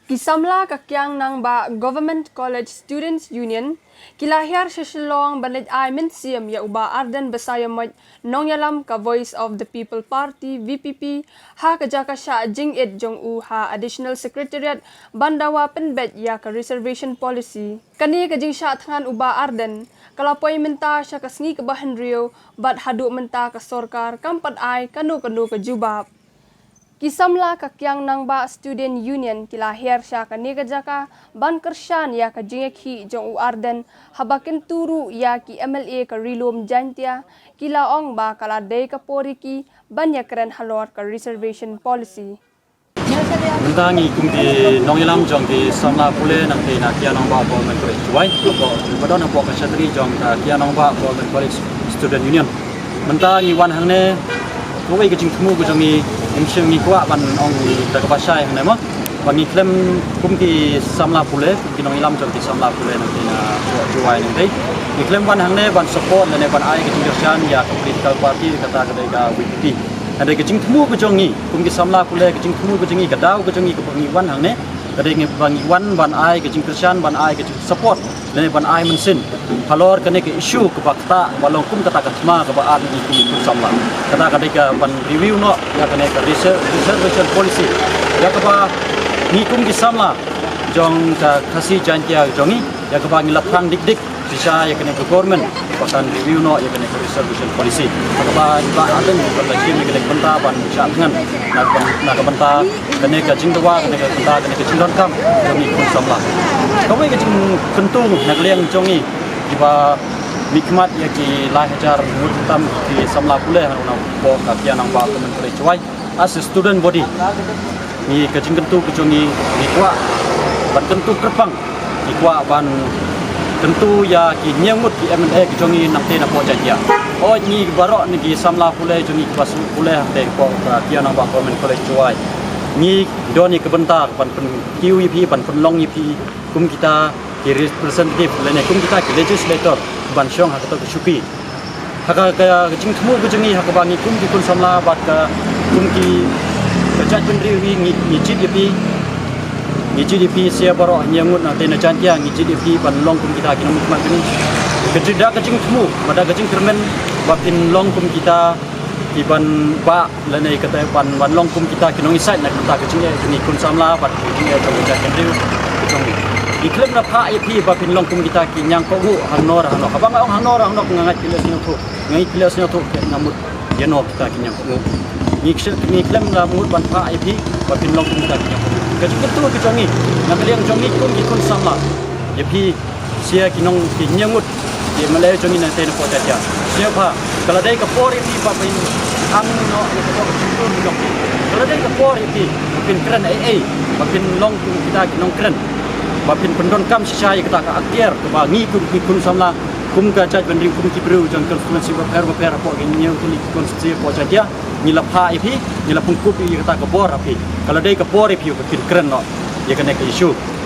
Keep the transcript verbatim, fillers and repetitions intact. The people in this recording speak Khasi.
Ki samla ka Kiang Nangbah Government College Students Union ki la hiar sha Shillong ban leit ai mynsiem ïa u Bah Ardent Basaiawmoit, nongïalam ka Voice of the People Party, V P P, ha ka jaka shah jingit jong u ha Additional Secretariat ban dawa pynbeit ïa ka Reservation Policy. Kane ka jingshah thngan u Bah Ardent ka la poi mynta sha ka sngi kaba hynriew, bad haduh mynta ka sorkar kam pat ai kano kano ka jubab. Ki samla ka Kiang Nangbah Student Union ki la hiar sha kane ka jaka ban kyrshan ïa ka jingïakhih jong u Ardent, haba kyntu ruh ïa ki M L A ka Ri Lum Jaintia, ki la ong ba ka la dei ka por ïa ki ban ïakren halor ka Reservation Policy. Mynta ngi kum ki nongïalam jong ki samla pule nangta na Kiang Nangbah Government College Jowai, hapoh, ba don hapoh ka shatri jong ka Kiang Nangbah Government College Student Union. Mynta ngi wan hangne, kawei ka jingthmu ka jong ngi, ngim shym ngi kwah ban ong da kaba shai hangne mo. Ba ngi khlem kum ki samla pule, kum ki nongïalam jong ki samla pule nangta na Jowai nangta, ngi khlem wan hangne ban support lane ban ai ka jingkyrshan ïa ka political party kata ka dei ka V P P. Hynrei ka jingthmu ka jong ngi kum ki samla pule, ka jingthmu ka jong ngi, ka daw ka jong ngi kaba ngi wan hangne ka dei ngi, ba ngi wan ban ai ka jingkyrshan, ban ai ka jingsupport lane ban ai mynsiem halor kane ka issue kaba ktah, ba long kum kata ka thma kaba ap ïa ngi kum ki khun samla. Kata ka dei ka ban review noh ïa kane ka reser-, reservation policy, ïa kaba ngi kum ki samla jong ka Khasi Jaintia jong ngi, ïa kaba ngi la thrang dik dik shisha ïa kane ka government ba kan review noh ïa kane ka reservation policy. Kaba ba aden ba la shim ïa kane ka bynta ban shah thngan na ka byn-, na ka bynta kane ka jingdawa, kane ka bynta, kane ka jingdonkam jong ngi ki khun samla. Kawei ka jingkyntu na ka liang jong ngi kiba mihkhmat ïa ki lai hajar ngut tam ki samla pule ha u nongpoh ka Kiang Nangbah Government College Jowai. As a student body, ngi ka jingkyntu ka jong ngi, ngi kwah ban kyntu kyrpang, ngi kwah ban kyntu ïa ki hynñiew ngut ki M L A ka jong ngi nangta napoh Jaintia. Hooid, ngi baroh ngi ki samla pule jong ngi kiba shu pule hangta hapoh ka Kiang Nangbah Government College Jowai, ngi don ïa ka bynta ban pynkiew ïa phi, ban pynlong ïa phi kum kita ki representative lane kum kita ki legislator ban shong ha kato ka shuki. Ha ka, ka, ka jingthmu ka jong ngi ha kaba ngi kum ki khun samla bad ka kum ki, ka jaitbynriew hi ngi, ngi jied ïa phi, ngi jied ïa phi sha baroh hynñiew ngut nangta na Jaintia, ngi jied ïa phi ban long kum kita ki nongmihkhmat jong ngi. Ka jing, da ka jingthmu bad da ka jingkyrmen ba phin long kum kita ki ban bah lane kata ban, ban long kum kita ki nongïasaid na ka bynta ka jingeh jong ngi ki khun samla bad ka jingeh jong ka jaitbynriew ka jong ngi. Ngi khlem da phah ïa phi ba phin long kum kita ki ñiangkohnguh hangno re hangno. Haba nga ong hangno re hangno nga ngeit phi leh sngewthuh, nga ngeit phi leh sngewthuh, te nga mut ïano kita ki ñiangkohnguh. Ngi kse-, ngi khlem da mut ban phah ïa phi ba phin long kum kita ki ñiangkohnguh. Ka jingkyntu ka jong ngi na ka liang jong ngi kum ki khun samla ïa phi, sha ki nong, ki hynñiew ngut ki M L A jong ngi nangta napoh Jaintia. Sngewbha, ka la dei ka por ïa phi ba phin ang noh ïa ka por ka jingkyntu jong phi. Ka la dei ka por ïa phi ba phin kren ei ei, ba phin long kum kita ki nongkren, ba phin pyndonkam shisha ïa kata ka akiar kaba ngi kum ki khun samla, kum ka jaitbynriew, kum ki briew jong constituency bapher bapher hapoh ki hynñiew tylli ki constituency hapoh Jaintia, ngi la phah ïa phi, ngi la pynkup ïa kata ka bor ha phi. Ka la dei ka por ïa phi ba phin kren noh ïa kane ka issue.